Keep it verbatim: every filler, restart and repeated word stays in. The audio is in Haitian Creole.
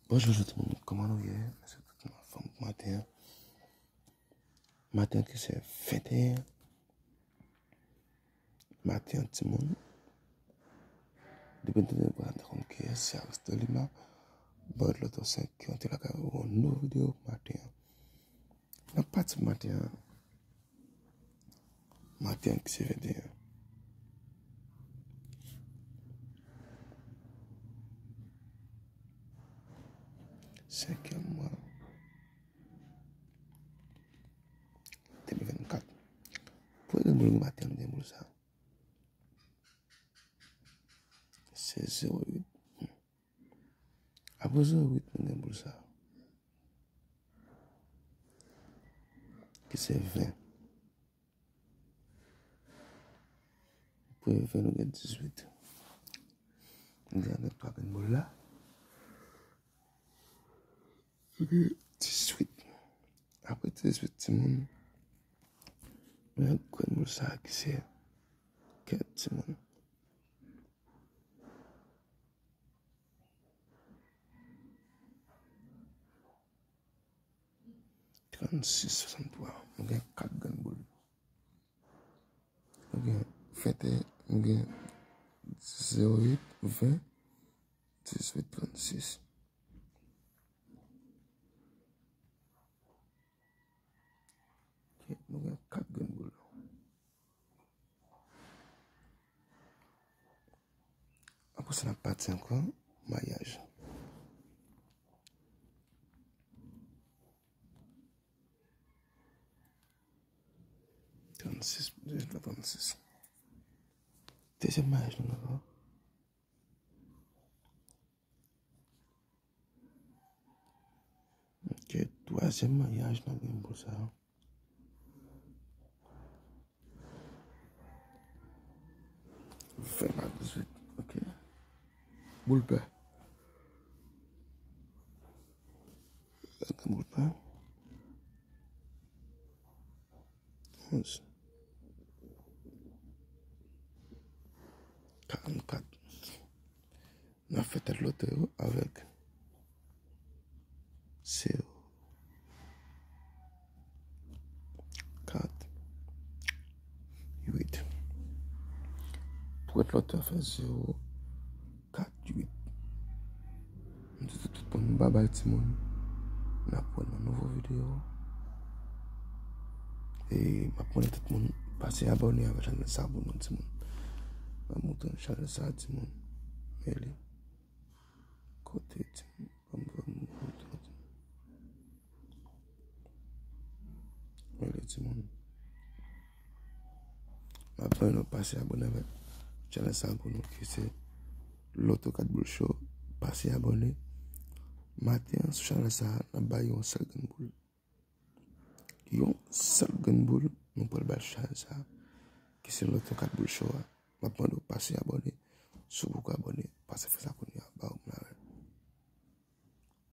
Bonjou tout moun, kòman nou ye? Èske tout moun anfòm pou maten an? Maten an ki se venteyen maten an timoun. Depi n tande vwa n te konn kiyès, se Aristo Lima. Bòt loto senk ki antre lakay ou yon nouvo videyo pou maten an. N ap pati pou maten an. Maten an ki se venteyen. Senkyèm mwa. De mil vennkat. Premye grenn boul maten an, grenn boul sa. Se zewo uit. Apre zewo uit, nou gen boul sa. Ki se ven. Apre ven, nou gen dizuit. Nou gen twa grenn boul la. Ok, dizuit. Apre dizuit, timoun, men grenn boul sa ki se kèt, timoun. Trannsis, swasanntwa. Nou gen kat grenn boul. Nou gen venteyen, nou gen zewo uit, ven, dizuit, trannsis. Ok, nou gen kat grenn boul. Apre sa, n ap pati ankò, mayaj. Trannsis, trannsis. Dezyèm mayaj nou ankò. Ok, twazyèm mayaj nan grenn boul sa. Ven pa dizuit, ok. Boul pè. Grenn boul pè. Onz. Karannkat. N ap fè tèt loto yo avèk zewo, kat, uit. Pou tèt loto a fè zewo, kat, uit. M di tout, tout moun babay timoun. N ap wè nan nouvo videyo. E m ap mande tout moun pase abòne avèk chanèl sa pou nou timoun. M ap montre chanèl sa timoun. Men li. Kote timoun? Ban m, ban m montre timoun. Men li timoun. M ap mande nou pase abòne avèk chanèl sa pou nou ki se Loto Kat Boul Show. Pase abòne. Maten an sou chanèl sa, n ap bay yon sèl grenn boul. Yon sèl grenn boul, nou pral bay chanèl sa, ki se Loto Kat Boul Show a. M ap mande w pase abòne. Si w poko abòne, pase fè sa kounye a. Ba w moun avè.